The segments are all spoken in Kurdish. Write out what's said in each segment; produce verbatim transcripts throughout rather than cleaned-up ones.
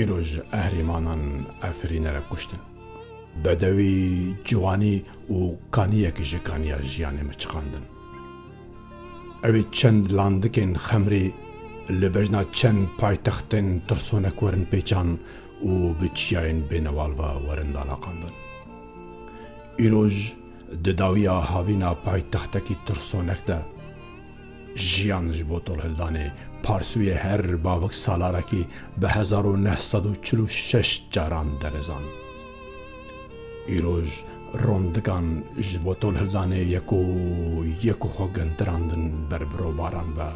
Îro ji ehrîmanan Efrîne re kuştin. Bedewî, ciwanî û kaniyek ji kaniya jiyanê min çiqandin. Ew ê çend landikên xemrê li bejna çend paytextên tirsonek werin pêçan û bi çiyayên bênewal ve werin dalaqandin. Îroj di dawiya havîna paytextekî tirsonek de, jiyan ji bo Tolhildanê, parsûyê her bavik salarekî bi hezar û neh sed û çil û şeş caran derizand. Îroj rondikan ji bo Tolhildanê yeko yeko xwe gentirandin ber bi robaran ve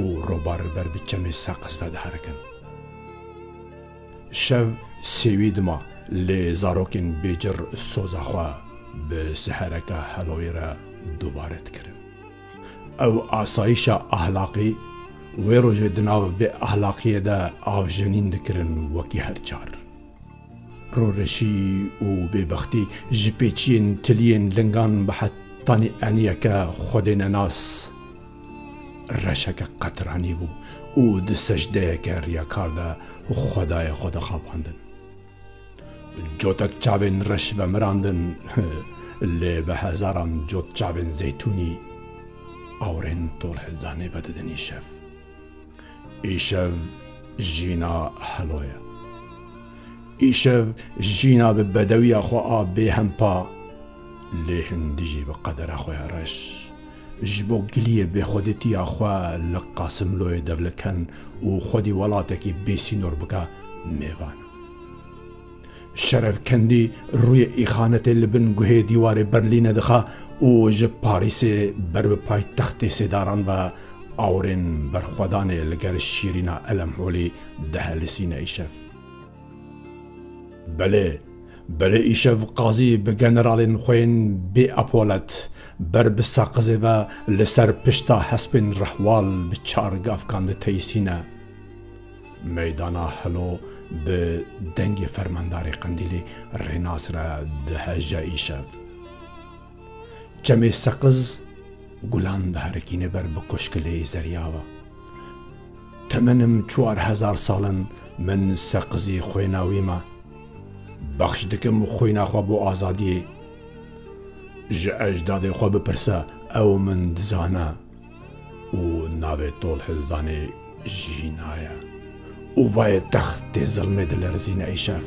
û robar ber bi çemê Seqiz ve diherikin. Şev sêwî dima, lê zarokên bêcir soza xwe bi sihereke Heloyê re dubare dikirin. Ew asayîşa ahlaqî wê rojê di nav bêahlaqiyê de avjenîn dikirin wekî her car. Rûreşî û bêbextî ji pêçiyên tiliyên lingan bi hetanî eniyeke xwedênenas, reşeke qetranî bû û di secdeyeke riyakar de xwedayê xwe dixapandin. Cotek çavên reş vemirandin, lê bi hezaran cot çavên zeytûnî awrên Tolhildanê vedidin îşev. Îşev jîna Helo ye. Îşev jîna bi bedewiya xwe a bêhempa, lê hindî jî bi qedera xwe ya reş. Ji bo giliyê bêxwedîtiya xwe li Qasimloyê dewliken û xwedî welatekî bêsînor bike, mêvan e. Şerefkendî rûyê îxanetê li bin guhê dîwarê Berlînê dixe û ji Parîsê ber bi paytextê sêdaran ve awrên berxwedanê li gel Şîrîna Elemholî dihelisîne îşev. Belê, belê îşev qazî bi generalên xwe yên bêepolet ber bi Saqizê ve li ser pişta hespên rehwal bi çar gavkan diteysîne. Meydana Helo bi dengê fermandarê Qendîlî Rênas re diheje îşev. Çemê Seqiz gulan diherikîne ber bi kuşkilê zeriya ve. Temenim çar hezar sal in min Seqizî xwêna wî me. Bexş dikim xwîna xwe bo azadiyê. Ji ecdadê xwe bipirse, ew min dizane. Û navê Tolhildanê jîna ye. Û vayê textê zilmê dilerizîne îşev.